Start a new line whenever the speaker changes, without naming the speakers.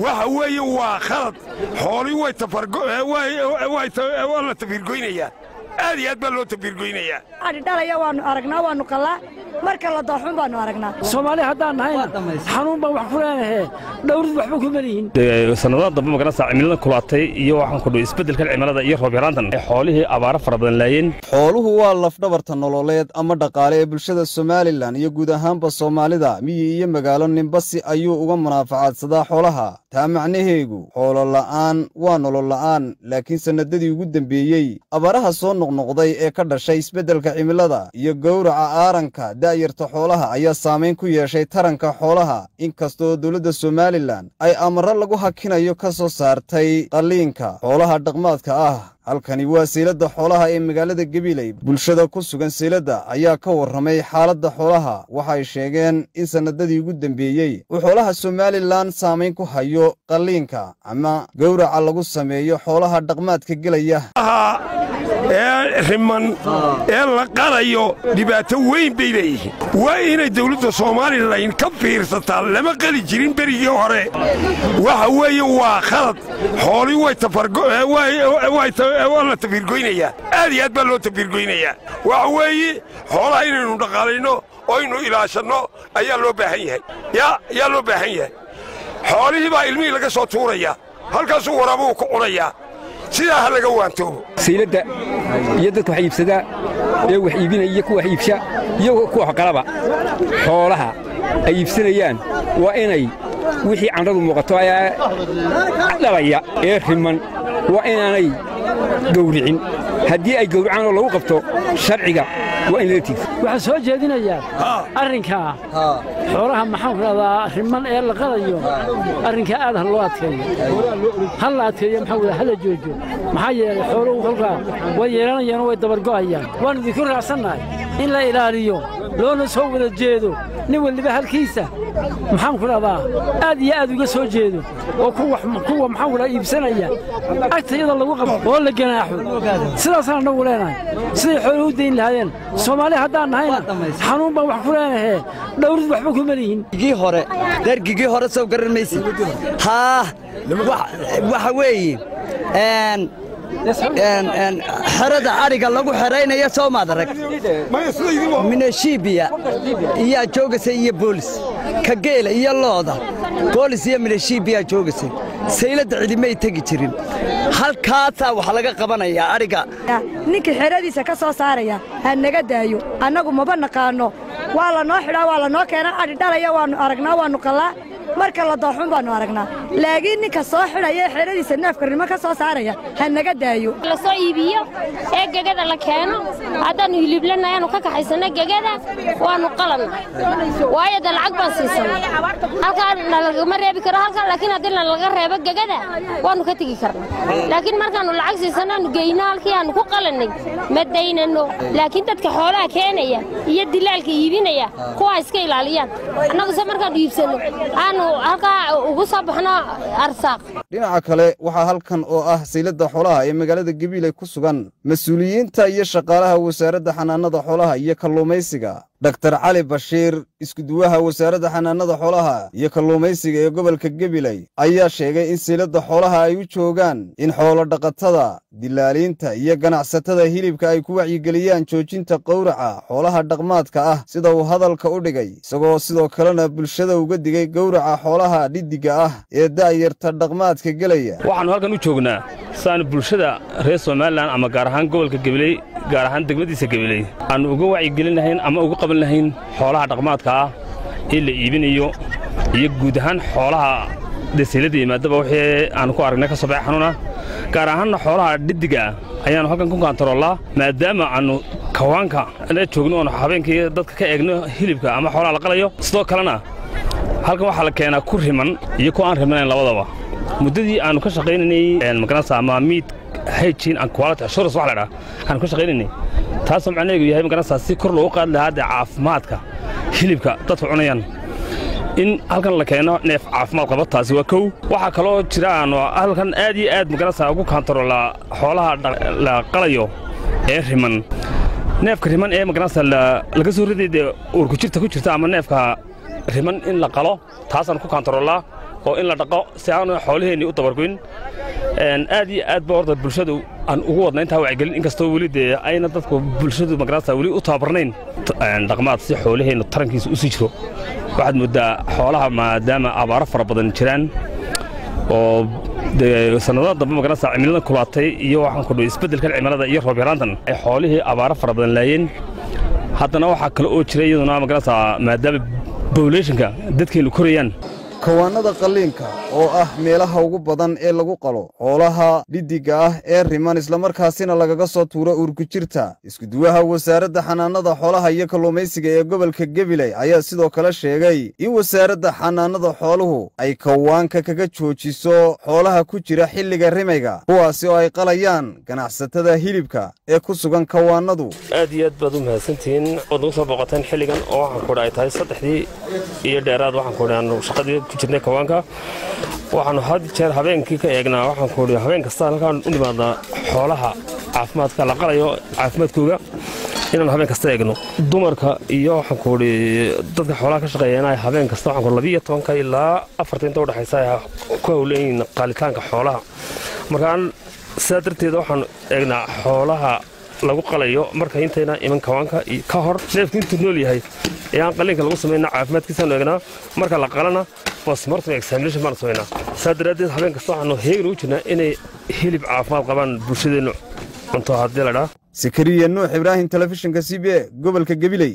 Waxa weeye waa khalad. Xoolii way waa la tafiirgoynayaa, aad iyo aad baa loo tafiirgoynayaa.
Adhi dhalaya waannu aragnaa, waannu qallaa, marka la dooxun baannu aragnaa.
Soomaali haddaan nahayna xanuun baan wax ku leenahee, dhowrid waxba kuma lihin.
Sannadaha dambe maganasa cimilada kulaatay iyo waxaan ku dhow isbeddelkan cimilada iyo roob yaraantan ay xoolihii abaaro fara badan laayeen.
Xooluhu waa lafdhabarta nololeed ama dhaqaale ee bulshada Somalilan iyo guud ahaanba Soomaalida. Miyi iyo magaalo ninbasi ayuu uga munaafacaadsadaa xoolaha. Taa macnaheegu xoolo la'aan waa nolol la'aan. Laakiin sannadadii ugu dembeeyey abaaraha soo noqnoqday ee ka dhashay isbeddelka cimilada iyo gowraca aaranka da'yarta xoolaha ayaa saamayn ku yeeshay taranka xoolaha. Inkastoo dowladda Somalilan ay amarro lagu hakinayo ka soo saartay qalliinka xoolaha dhaqmaadka ah. Halkani waa sayladda xoolaha ee magaalada Gabiley. Bulshada ku sugan sayladda ayaa ka warramay xaaladda xoolaha. Waxay sheegeen in sannadadii ugu dembeeyey uu xoolaha Somalilan saamayn ku hayo qalliinka ama gowraca lagu sameeyo xoolaha dhaqmaadka gelaya.
Ee riman ee la qalayo dhibaato weyn bay leeyihiin. Waa inay dawladda Somalilan ka fiirsataa. Lama qali jirin berigii hore. Waxa weeye waa khalad. Xoolii waa la tafiirgoynayaa, aad iyo aad baa loo tafiirgoynayaa. Waxa weeye xoolaha inaynu dhaqaalayno oo aynu ilaashanno ayaa loo baahan yahay, yaa loo baahan yahay. Xoolihii baa ilmihii laga soo tuurayaa, halkaasuu waraabuhu ku cunayaa. Sidaa ha laga waantoobo.
Sayladda iyo dadka wax iibsadaa ee wax iibinaya iyo kuwa wax iibsha iyo kuwa wax qalaba, xoolaha ay iibsanayaan waa inay wixii candhadu muuqato ayaa dhalaya ee riman waa inaanay gowricin. Haddii ay gowracaan oo lagu qabto, sharciga waa in lala tiigso.
Waxaan soo jeedinayaa arrinkaa xoolaha, maxaan ku dhahdaa, riman ee la qalayo, arrinkaa aad ha loo adkeeyo, ha la adkeeyo, maxaa wada hala joojo. Maxaa yeelay xooluhu kolkaa way yeelanayaan oo way dabargo'ayaan. Waannu idinku raacsannahay in la ilaaliyo loona soo wada jeedo, nin waliba halkiisa, maxaan ku dhahdaa, aad iyo aad uga soo jeedo, oo kuwa maxaan ku dhaha iibsanaya agtayada lagu qabo oo la ganaaxo. Sidaasaan annagu leenahay siday xooluhu u dayn lahaayeen. Soomaali haddaan nahayna xanuun baan wax ku leenahee, dhowrid waxba kuma lihin.
Gii hore dargigii hore soo garan maysid. Haa, waxa weeye xerada adhiga lagu xeraynaya soo maad arag, mineshiibiya iyaa joogasay iyo boolis ka geela iyo looda, boolis iyo mineshiibiyaa joogasay. Sayladda cidimay tegi jirin. Halkaasaa wax laga qabanayaa adhiga.
Ninkii xeradiisa ka soo saaraya ha naga daayo, annagu maba naqaanno. Waa la noo xidhaa, waa la noo keenaa. Adhi dhalaya waannu aragnaa, waannu qallaa, marka la dooxun baannu aragnaa. Laakiin ninka soo xidhaya ee xeradiisa neefka rimo ka soo saaraya ha naga daayo.
La soo iibiyo ee gegada la keeno, haddaannu hiliblanahay aanu ka kaxaysanno gegada, waannu qalanna, waayo de lacag baan siisanay. Halkaa nalagama reebi karo halkaa, laakiin haddii nalaga reebo gegada waannu ka tegi karna. Laakiin markaannu lacag siisanno aanu geyno halkii aanu ku qalannay, ma daynanno. Laakiin dadka xoolaha keenaya iyo dilaalka iibinaya kuwaa iska ilaaliyaan. Annaguse markaannu iibsanno aanu halkaa ugu soo baxno arsaaq.
Dhinaca kale, waxaa halkan oo ah sayladda xoolaha ee magaalada Gabiley ku sugan mas-uuliyiinta iyo shaqaalaha wasaaradda xanaanada xoolaha iyo kalluumaysiga. Doktar Cali Bashiir, iskuduwaha wasaaradda xanaanada xoolaha iyo kalluumaysiga ee gobolka Gabiley, ayaa sheegay in sayladda xoolaha ay u joogaan in xoolo dhaqatada, dilaaliinta iyo ganacsatada hilibka ay ku wacyigeliyaan joojinta qowraca xoolaha dhaqmaadka ah, sida uu hadalka u dhigay, isagoo sidoo kalena bulshada uga digay gowraca xoolaha dhiddigga ah ee da'yarta dhaqmaadka gelaya.
Waxaannu halkan u joognaa siaannu bulshada reer Somalilan ama gaar ahaan gobolka Gabiley, gaar ahaan degmadiisa Gabiley, aannu uga wacyigelin lahayn ama uga qaban lahayn xoolaha dhaqmaadka ah ee la iibinayo iyo guud ahaan xoolaha desaylada yimaadaba wixii aannu ku aragnay ka soo baxay xanuuna. Gaar ahaanna xoolaha dhiddiga ah ayaannu halkan ku kaantaroolaa, maadaama aannu kawaanka la joogno oonu habeenkii dadka ka eegno hilibka ama xoolaha la qalayo. Sidoo kalena halkan waxaa la keenaa ku riman iyo ku aan rimanayn labadaba. Muddadii aannu ka shaqaynaynay maganasa ama meat hygiene and quality assurance wax la dhaha aanu ka shaqaynaynay, taasoo macnaheedu yahay maganasa si kor loogu qaadi lahaa dee caafimaadka hilibka dadku cunayaan, in halkan la keeno neef caafimaad qaba, taasi waa kow. Waxaa kaloo jira aanu halkan aad iyo aad maganasa ugu kaantaroolaa xoolaha la qalayo ee riman. Neefka riman ee maganasa laga soo riday dee uurku jirta ku jirta ama neefka riman in la qalo, taasaan ku kaantaroolaa. Oo in la dhaqo si aanu xoolaheennii u dabargoyn. Aad iyo aad ba horta bulshadu aan ugu wadna intaa wacyigelin, inkastoo weli dee ayna dadku bulshadu magarata weli u tababarnayn dhaqmaad si xoolaheennu tarankiisa u sii jiro. Waxaad mooddaa xoolaha maadaama abaaro fara badan jiraan oo dee sannadaha dambe magarata cimilada kulaatay iyo waxaan ku dhahay isbeddelkan cimilada iyo roob yaraantan ay xoolihii abaaro fara badan laayeen. Haddana waxaa kale oo jira iyaduna magarata maadaama populationka dadkeennu korayaan.
Kawaannada qalliinka oo ah meelaha ugu badan ee lagu qalo xoolaha dhiddigga ah ee riman, islamarkaasina lagaga soo tuuro uurkujirta. Iskuduwaha wasaaradda xanaanada xoolaha iyo kalluumaysiga ee gobolka Gabiley ayaa sidoo kale sheegay in wasaaradda xanaanada xooluhu ay kawaanka kaga joojiso xoolaha ku jira xilliga rimayga, kuwaasi oo ay qalayaan ganacsatada hilibka ee ku sugan kawaannadu.
Aad iyo aad baad u mahadsantihiin ood nagu soo booqateen xilligan oo waxaan ku ay tahay 3dii iyo dheeraad. Waxaan ku aanu shaqadii ku jirnay kawaanka. Waxaanu had jeer habeenkii ka eegnaa, waxaan ku habeen kasta halkaan u nimaadnaa xoolaha caafimaadka la qalayo caafimaadkooga inaan habeen kasta eegno. Dumarka iyo waxaan ku dadka xoolaha ka shaqeeya inay habeen kasta waxaan ku 12-ka ilaa 4-ta inta udhexaysa ay ku howleeyihiin qalitaanka xoolaha. Markaan sidaa darteed waxaan eegnaa xoolaha lagu qalayo marka intayna iman kawaanka ka hor. Neefku intuu nool yahay ee aan qalliinka lagu samayna caafimaadkiisaanu eegnaa, marka la qalana postmortem examination baanu samaynaa. Saa daraaddeed habeen kasta waxaanu heegin ugu jirnaa inay hilib caafimaad qabaan bulshadeennu cunto haddii la dhaa.
Sakariya Nuux Ibraahim, telefishinka CBA, gobolka Gabiley.